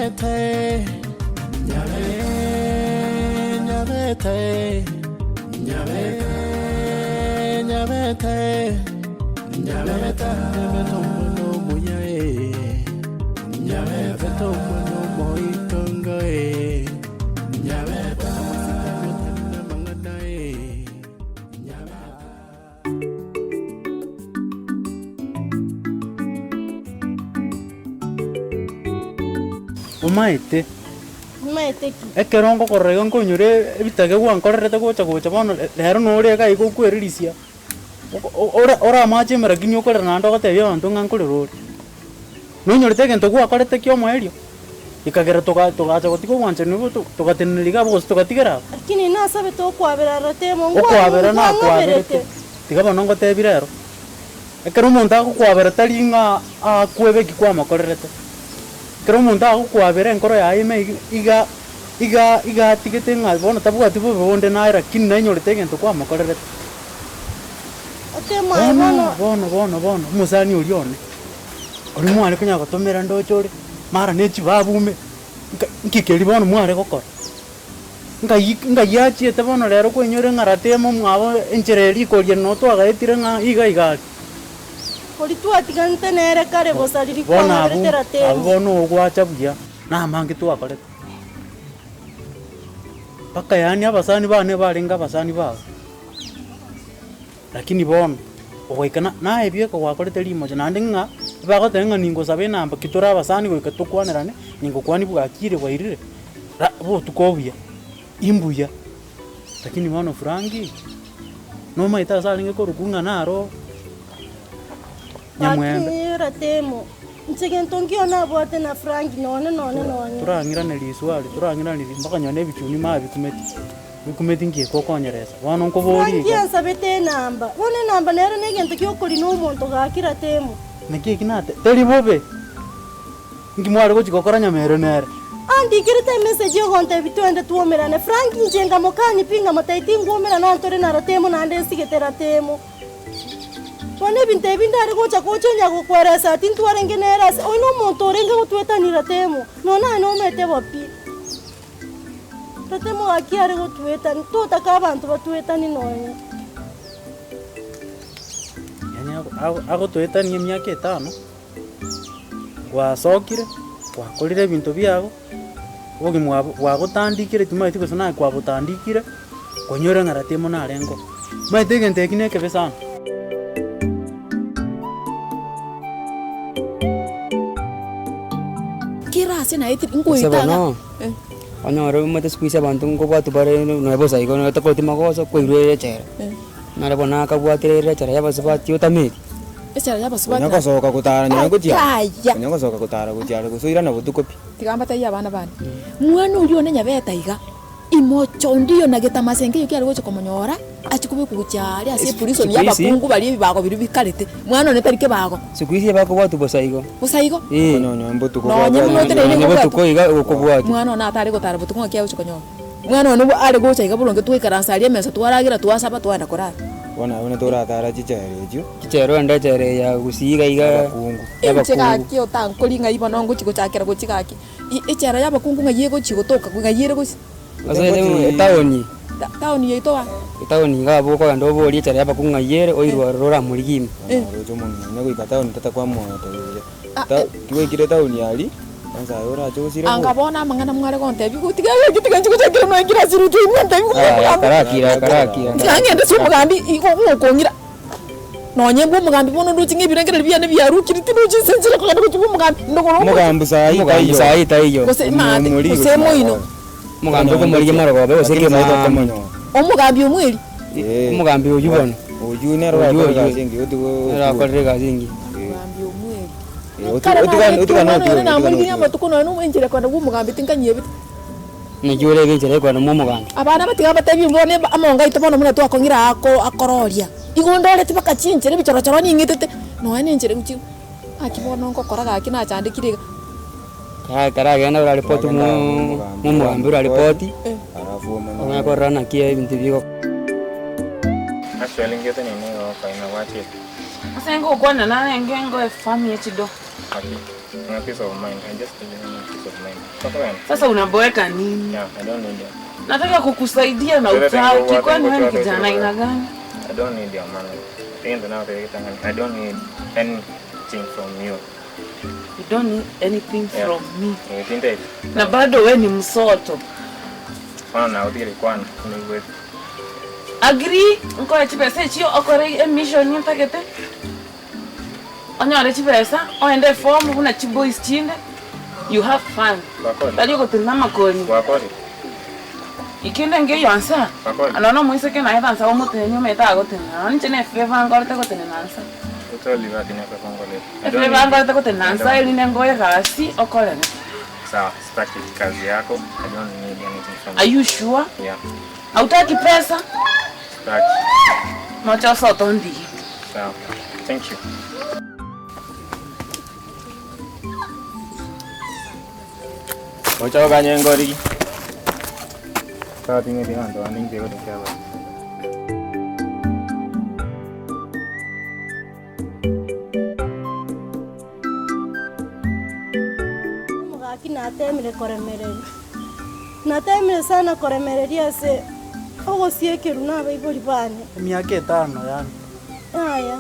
Nyabete, nyabe, nyabete, nyabe, nyabete, nyabete, nyabete omwana omuya eh, nyabete omwana omoitongo eh, nyabete amasikani otari namang'ana eh, nyabete. Omaete, Omaete ki? ekero ngokorora iga nkoinyora ebitage gwankorerete gocha gocha bono rero nore iga iga okwererisia, oko ora oramache ime rakini okorera naende ogotebia abanto ng'a nkorera ore. Nonyorete egento gwakorete kia omoerio, gekagera toga togacha gotiga obwanchani obo to togatenena iga abwo gose togatigera abwo. Lakini nasabete okwabera ratemo, Okwabera nakwaberete, ngwang'aberete. tiga bono ngotebie rero, ekero omonto agokwabera tari ng'a akwebe eki kwamokorerete, ekero omonto agokwabera enkoro yaye ime iga iga iga iga atigete ng'a bono tabwati bobe bonde naye rakini nainyorete egento kwamokorerete. Otemo aye bono. Bono bono bono bono omosani oria one. Oria mware konya gotomera ndoche ore, mara ne chibabu ime, nka nki keria bono mware gokora? Ngai ngai achiete bono rero koinyore ng'a ratemo mwabo enchera eria rikoria noo twagaetire ng'a iga iga aria. Oria twatiganete nere kare bosa riria Bono abwo kwang'aberete abwo ratemo. bono ogwacha buya, na amange twakorete. Mpaka yaani abasani bane barenge abasani bao. Lakini bono, ogoika na naye bieka gwakorete rimocho, naende ng'a ebagoteba ng'a ningosaba enamba ki tore abasani goika tokwanerane, ningokwania bwakire bwairire, ra botuko obuya, imbuya. Lakini bono Franki, nomaete ase arenge korokwa ng'a naro Nyamwembe. Gaki ratemo, inche gento nkiyo nabwate na Franki nonye nonye nonye. Torang'irane riswari, torang'irane mpaka nonye na ebichuni mabikumeti. Nikumeti nki ekokonyeresa? Bono nkoborie Franki iga. ansabete enamba. Bono enamba nere negento giokorina omonto gaki ratemo. Naki eki nate teri bobe. Nki mware gochia gokora nyamere nere? Andikerete emessage ogontebia twende twomerane. Frank inche nkamokania pi nkamotebia tingwomerana ntore na ratemo naende nsigete ratemo. Bono ebinto ebi ndare gocha gocha onya gokweresa ati ntwarenge nere ase oyo nomonto orenge gotwetania ratemo. Nonya naye nomete bo pi. Totemo gaki are gotwetani, totaka abanto batwetani nonya. Yaani agotoetania emiaka etano, gwasokire, gwakorire ebinto biago, obogima bwagotandikire timanyeti gose naye kwabotandikire, konyora ng'a ratemo narenge oo. Omanyete egento eki nekebe sana. Kera ase naetire Gose nkoeta iga bono, eh. onyore omanyete siku hizi abanto nkobwatwa bare nonya bosa igo nonya otakoreti magoso kwairwa echela. Nare bono akabwatire ere echela ya abasubati otameti. Echela ya abasubati Onya gosoka gotara nonya gochia are. Yaya. Onya gosoka gotara gochia are gose oirane botuko pi. Tiga mbatebie abana bane, mwana oyio one nyabeta iga. Imochondiyo na getamase nkeiyo kiare gocha komonyora, achie kobekwa gochia aaria ase eprison Siku hizi- y'abakungu baria ebibago biria bikarete. Mwana one tari kebago. Siku hizi ebakobwatwa bosa igo. Bosa igo? Eh. Nonya mbotuko Nonye buna oteneine Nonya kobwatwa. botuko iga okobwatwa. Mwana one atare gotara botuko ng'aki agochia konyora. Mwana one are gocha iga boronge twaikaransa aria emesa twaragera twasaba twaenda korara. Bono abwo toratara chichera echio. Chichera onde echera eye ya gusii iga iga Abakungu. Inche y'abakungu. gaki otankori ng'ai bono ngochia gochakera gochia gaki. Echela y'abakungu ng'ai egochia gotoka, ng'ai ere gose? Ase etaoni. Taoni yaito aa. Etaoni iga abwo okogenda oborie echela y'abakungu ng'ai ere, oirwe ororo oramorigie ime. Oroche omong'ina onye goika taoni tata kwamoetebia buya. Ta kiwaikire taoni aria, kwanza aye orache osire Anga boka. bono amang'ana mware gontebia igo tiga gaki tiga inche gochakera nonya ekirasi roche ime ntebi buna Aya, omogambi. karakira karakira. Tiga ng'ende ase omogambi igo gokong'ira. Nonye mbwe omogambi bono ndoche ng'a ebirengererio biane biarukire, tindochi inse nchire kogenda gochia bwa omogambi, ndogoro omochie. Omogambi saa hii Omogambi taiyo. saa hii taiyo. Gose maate, Omomori gose gose moino. marogoba. Omogambi okomorigia marogoba gose Lakini saa hii kemambia. tokomonyora. Omogambi omweri. Eh. Omogambi oyio bono. Oyio nere Oyio orakore oyio. egasi engiya otige Nere orakorire egasi engiya. Omogambi omweri. Eh, Kare otigane- naretwe otigane omwana otiwe, oyo otigane namorigirie otiwe. amatuko nonya na enchera kogenda bwa omogambi tinkanyebete. Naki orebe enchera ekogenda mwa omogambi. Abana batiga batebi bono amonga aito bono buna twakong'ire aa akororia. Igo ndoreti mpaka chinchera ebichorochoro ning'itete, nonya na enchera egochia naki bono ngokora gaki nachandekire iga. Kara karagenda oraripoti Karagenda mo omogambi momogambi oraripoti, Alafu omanye omanye korora naki ebinto bigo. Actually ngete nini igo okoina gwachete. Ase ngokwana narenge ngoe farm ye chido. Aki. Na peace of mind. I just need peace of mind. Tokogenda. Sasa unaboeka nini? Yeah, I don't need your Nataka kukusaidia na Wewe utaki. tengo- Kwani wewe ni tengo- kijana aina gani? I don't need your money. Things now I don't need anything from you. You don't need anything Yeah. from me. You think Na bado we ni msoto. Kwana na utire kwana ni Agree nkoe chibesa echio okore emission ntagete. Onyore chibesa oende form buna chiboys chinde. You have fun. Wakori. Tari ogotenena amakoni. Wakori. Ikende ngeyonsa. Wakori. Anono moiseke naye thansa omotenenia omanyete agotenena. Nonya inche na efavour nkorete gotenena nsa. Utoli bati na kongole. Efavour nkorete gotenena nsa erinde ngoe egasi okorere. Sawa, sitaki kazi yako. I don't need anything from Are you sure? Yeah. Hautaki pesa? Sitaki. Nocha osote ondige. Sawa. Thank you. Ocha kanye ngori. Sawa tinge tinga ndo aninge ko tinga. Omogaki natemire koremereria, natemire sana koremereria ase ogosiekerwa na abaibori bane. Emiaka etano yaani. Yaya.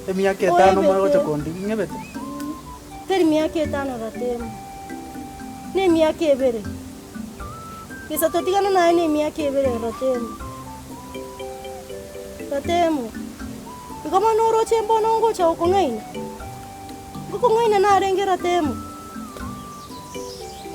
Emiaka etano Oebete. omanye gocha kondigia ng'ebete. Teri miaka etano ratemo, na emiaka ebere. Gesa totigane naye na emiaka ebere ratemo. Ratemo, igo bono oroche mbono ngocha gokong'aina, ngokong'aina narenge ratemo.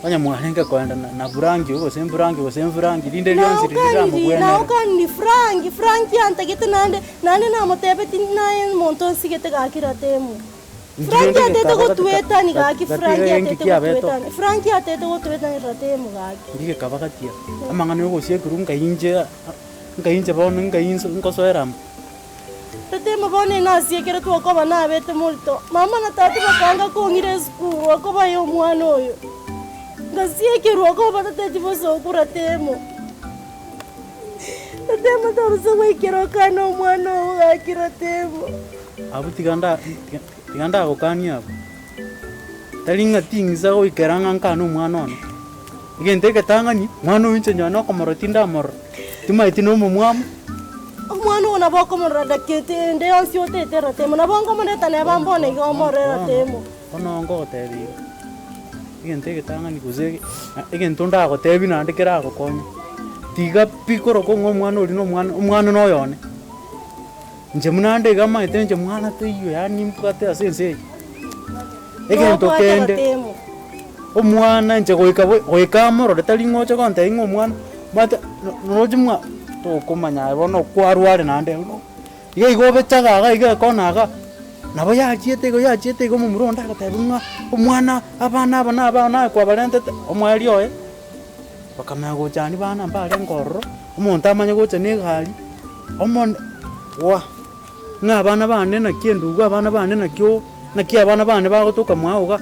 Onye mwarenge koenda na na burangi gose mburangi gose mburangi rinde rionsi riria Naokaniri, riramobwenere. naokaniri Frank, Frank antagete naende, naende namotebeti naye omonto nsigete gaki ratemo. Frank Nkirende atete gekaba gotuetani gaki, Frank gatiga atete enki kiabeto. gotuetani, Frank atete gotuetani ratemo gaki. Nki gekaba gatia, amang'ana ya ogosiekerwa nkai inche nkai inche bono nkai inso nkosoera amo. Ratemo bono ere nasiekeretwe okoba nabete morito, mama na tata bakanga kong'ira esukuru okoba ya omwana oyo. Ngasiekerwa okoba batateti bosoku ratemo. Ratemo tabusa goikera okane omwana ogo gaki ratemo. Abwo tiga nda tiga tiga ndagokania abwo, tari ng'a ting'isa goikera ng'a nkane omwana one. Egento egetang'ani, mwana oyo inche nonye na okomorora tindamorora, timaeti na omomwamu. Omwana oyo nabo okomorora dakika ende yonsi otete ratemo, nabo nkomoreta neba mbono iga omorore ratemo. Bono ngogotebia iga, egento egetang'ani gose egento ndagotebie naende keragokonye, tiga pi korokwa ng'a omwana oria na omwana omwana na oyone. Inche buna nde iga maete inche mwana taiyo yaani mbwate ase ense eye. Egento Nobwate kende, ratemo. omwana inche goika bwe goika amorore tari ng'a oche gontebia ng'a omwana omanyete noroche mwa tokomanya aye bono kwarware naende iga igo obechaga iga iga ekona iga, nabo yachiete igo yachiete igo omomura onde agotebia ng'a omwana abana aba na abana naye kwabarentete, omoerio oye, bakamanya gocha aria bana mbarenge ororo, omonto amanye gocha na egari, omone waa, ng'a abana bane naki endugu abana bane naki oo naki abana bane bagotoka mwao igaa,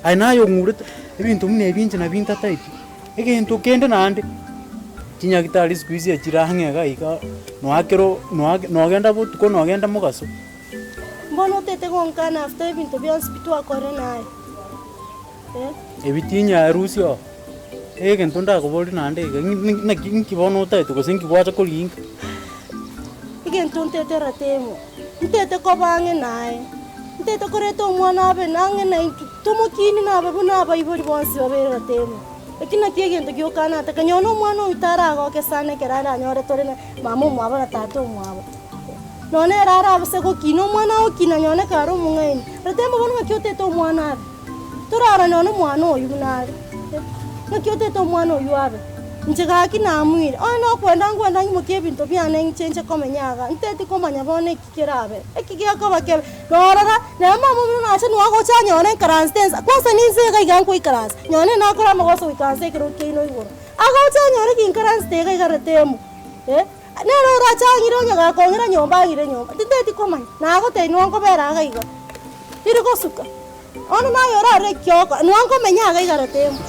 aye naye ong'urete, ebinto buna ebi inche nabio ntataeti. Egento kende naende, chinyagitari siku hizi echire ang'e iga iga, noakera noa nogenda botuko nogenda mogaso. Mbono otete gonkana after ebinto bionsi pi twakorire naye eh. Ebi tinyarusia oo, egento ndakoborie naende iga ng'i naki nki bono otaete gose nki gwacha korigia inka? Egento ntete ratemo, ntete koba ang'e naye, ntete koreta omwana abe nang'e naintwe, tomokinie nabe buna abaibori bonsi babere ratemo. Eki nakio egento gioka nataka, nyowe na omwana oyio taragoke sana ekero aranyore tore na mama omwabo na tata omwabo. Nonye nere arabase gokina, omwana agokina nonye kare omong'aini, ratemo bono ng'aki otete omwana abe. Torara nonye omwana oyio buna are, ng'aki otete omwana oyio abe. Inche gaki namuire, onye nokwenda nkwenda ng'imokie ebinto biane inche nche komenya igaa, nteti komanya bono eki kerabe, eki gekoba kebe. Norora, nere mama omino nache nigo agocha anyore nkaranse ensa, kwanza ninse iga iga nkoikaransa, nonye nakora amagoso goikaransa ekero kiaino igoro. Agocha anyore ginkaransete iga iga ratemo, eh, nere orache ang'ire onye gakong'ira nyomba ang'ire nyomba, tinteti komanya, nagotebia nigo nkobera iga iga, tiri gosuka. Bono naye orarore ekioko, nigo nkomenya iga iga ratemo.